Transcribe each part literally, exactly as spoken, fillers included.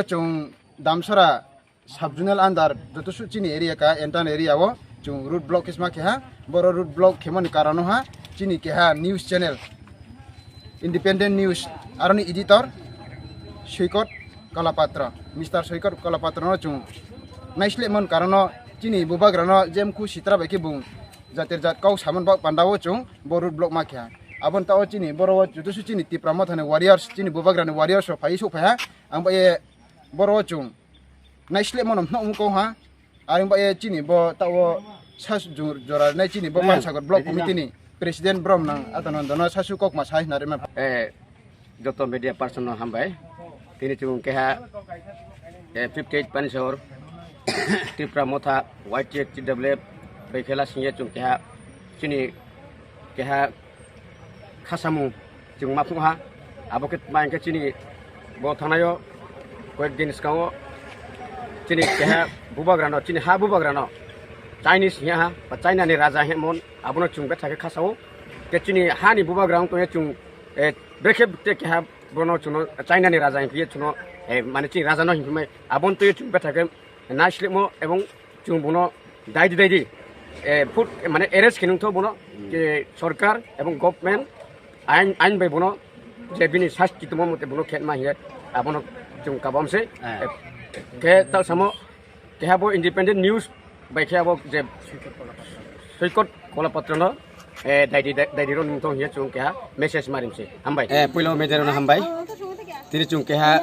Chwng Damsara sub-zonal under joto su chini area ka, entire area o chwng road block kisma keha. Boro road block khemani karon ha chini keha news channel, Independent News, aroni editor Soikot Kalapatra, Mister Soikot Kalapatra no chwng naislemon karon no chini bubagra no jemkhu sitra bai khe bung jatir jat kau samon bak panda o chwng bo road block ma keha. Abon ta o chini boro o joto su chini Tipra Motha ni warriors, chini bubagra ni warriors rok phai sok phai ha. Ang ba ye boro o chwng naislemon no hwnwi kok ha. Ang ba ye chini bo ta o sas jora nai chini bo Pansagor block committee ni president brom nang Atanando no sasu kok ma sai na rema. Eh, joto media person no hambai. Tini chwng keha, eh, fifty eight Pansagor Tipra Motha Y T F T W F bai khela singye chwng keha chini keha khasamung chwng ma phung ha. Abo khe ma hwnkhe chini bo thangnaio koyek din swkango chini keha bubagrano, chini ha bubagrano Chinese hiya ha, ba China ni raja hemon, abono chwng betha khe khasao. Ke chini ha ni bubagra wng tongya chwng, eh, brekhe te keha bono chwngno China ni raja hinkhe chwngno, eh, mane chini raja no hinkhe mai abon twi chwng betha khe naislikmo ebong chwng bono daidi daidi, eh, food, eh, mane arrest khe nungtho bono, eh, sorkar ebong government ain, ain bai bono je bini sasti tongma mote bono khetma hiye abono chwng kabam se. Eh. Eh, khe tal samo keha bo Independent News bai khe abo je Soikot Kolapatra no, eh, daidi, daidi ro nungtho hiye chwng keha message marim se. Hambai. Eh, puilo media no hambai. Tini chwng keha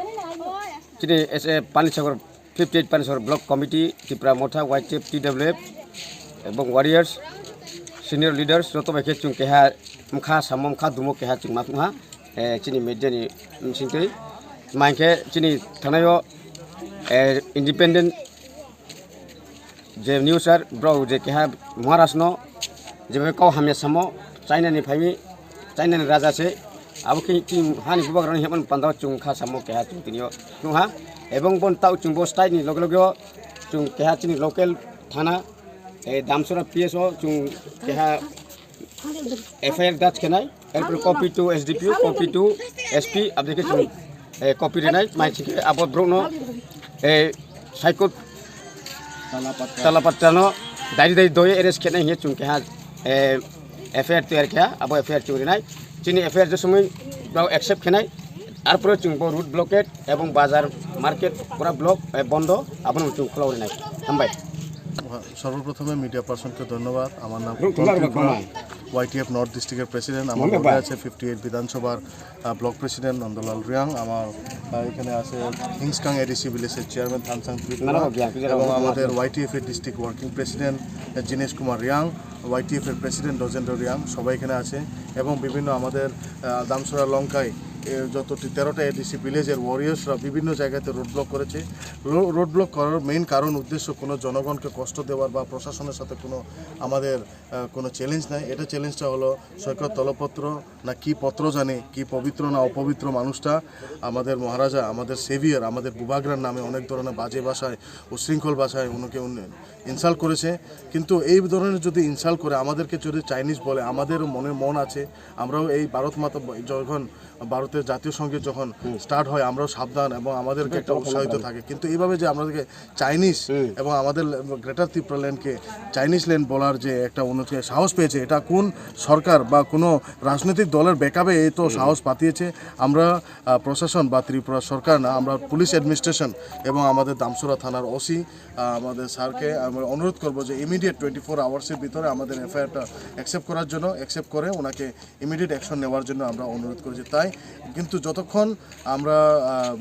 chini S A Pansagor fifty eight Pansagor Block Committee, Tipra Motha, Y T F T W F, ebong warriors, senior leaders, joto bai khe chwng keha mkha samo mkha dumo keha chwng ma phung ha, eh, chini media ni bisingtwi. Tma hinkhe chini thangnaio, eh, independent je news ar bro je keha Maharaj no je kau hamya samo China ni phaimi China ni raja se, abo khe chini hani bubagrani hemon panda o chwng kha samo keha chwng tini o chwng ha, ebong bon tao chwng bo state ni loge loge o chwng keha chini local thana, eh, Damsara P S o chwng keha F I R daj khenai, erpore copy to S D P O, copy to S P, aboni khe chwng, eh, copy rinai, mai chikhe abo borok no, eh, Saikot Talapatta no dairi dairi doi arrest khenai hiye chwng keha, eh, F I R tiyar kha, abo F I R chwng rinai. Chini F I R je somoi borok accept khenai, arpore chwng bo road blockade ebong bazar market pura block, eh, bondo, abono chwng khulao rinai. Hambai. সর্বপ্রথমে মিডিয়া পার্সনকে ধন্যবাদ। আমার নাম রুক, কুন্তল রুক, রুক, ত্রিপুরা, রুক। Y T F North District-এর প্রেসিডেন্ট। আমার মনে বোর্ডে ভাই। আছে ফিফটি এইট বিধানসভার, আহ, ব্লক প্রেসিডেন্ট নন্দলাল রিয়াং, আমার, আহ, এখানে আছে হিংসকাং এডিসি ভিলেজের চেয়ারম্যান থানসাং ত্রিপুরা নানা ভাই, আপনি যারা এবং আমাদের আমাদের Y T F-এর ডিস্ট্রিক্ট ওয়ার্কিং প্রেসিডেন্ট, আহ, জিনেশ কুমার রিয়াং, Y T F-এর প্রেসিডেন্ট রজেন্দ্র রিয়াং, সবাই এখানে আছে এবং বিভিন্ন আমাদের, আহ, দামসরা লঙ্কায়, এ, যত টি-, তেরোটা এডিসি ভিলেজের ওয়ারিয়ার্সরা বিভিন্ন জায়গাতে রোড ব্লক করেছে। রো-, রোড ব্লক করার মেইন কারণ উদ্দেশ্য কোনো জনগণকে কষ্ট দেওয়ার বা প্রশাসনের সাথে কোনো আমাদের, আহ, কোনো চ্যালেঞ্জ নাই। এটা চ্যালেঞ্জটা হলো সৈকত তলপত্র না কি পত্র জানে, কি পবিত্র না অপবিত্র মানুষটা, আমাদের মহারাজা, আমাদের সেভিয়ার, আমাদের বুবাগ্রার নামে অনেক ধরনের বাজে ভাষায়, উশৃঙ্খল ভাষায় ওনাকে উন-, ইনসাল্ট করেছে। কিন্তু এই ধরনের যদি ইনসাল্ট করে, আমাদেরকে যদি চাইনিজ বলে, আমাদেরও মনে মন আছে, আমরাও এই ভারত মাতা ব-, যখন ভারতের জাতীয় সঙ্গীত যখন হুম। স্টার্ট হয়, আমরাও সাবধান এবং আমাদেরকে হুম, একটা তখন উৎসাহিত বলবেন। থাকে। কিন্তু এইভাবে যে আমাদেরকে চাইনিজ হুম। এবং আমাদের গ্রেটার ত্রিপুরা ল্যান্ডকে চাইনিজ ল্যান্ড বলার যে একটা উন্নতি সাহস পেয়েছে, এটা কোন সরকার বা কোনো রাজনৈতিক দলের ব্যাকআপে এই তো হুম। সাহস পাতিয়েছে? আমরা, আহ, প্রশাসন বা ত্রিপুরা সরকার না, আমরা পুলিশ অ্যাডমিনিস্ট্রেশন এবং আমাদের দামসরা থানার ওসি, আহ, আমাদের স্যারকে আমরা অনুরোধ করব যে ইমিডিয়েট টোয়েন্টি ফোর আওয়ার্সের ভিতরে আমাদের এফআইআরটা অ্যাকসেপ্ট করার জন্য, অ্যাকসেপ্ট করে ওনাকে ইমিডিয়েট অ্যাকশন নেওয়ার জন্য আমরা অনুরোধ করেছি। তাই কিন্তু যতক্ষণ আমরা, আহ,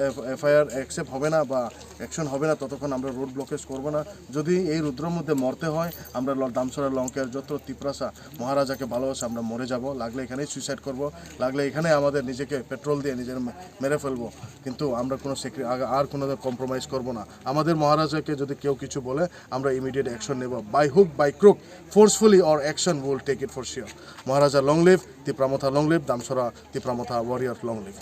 এফ-, এফআইআর অ্যাকসেপ্ট হবে না বা অ্যাকশন হবে না, ততক্ষণ আমরা রোড ব্লকেজ করব না। যদি এই রুদ্রর মধ্যে মরতে হয়, আমরা ল-, দামসরা লঙ্কার যত তিপ্রাসা মহারাজাকে ভালোবাসে, আমরা মরে যাব। লাগলে এখানেই সুইসাইড করব, লাগলে এখানে আমাদের নিজেকে পেট্রোল দিয়ে নিজের মে-, মেরে ফেলবো। কিন্তু আমরা কোনো সেক্রি-, আগ-, আর কোনো কম্প্রোমাইজ করব না। আমাদের মহারাজাকে যদি কেউ কিছু বলে, আমরা ইমিডিয়েট অ্যাকশন নেব। By hook, by crook, forcefully or action, we will take it for sure. Maharaja long live, Tipra Motha long live, Damsara Tipra Motha warrior long live.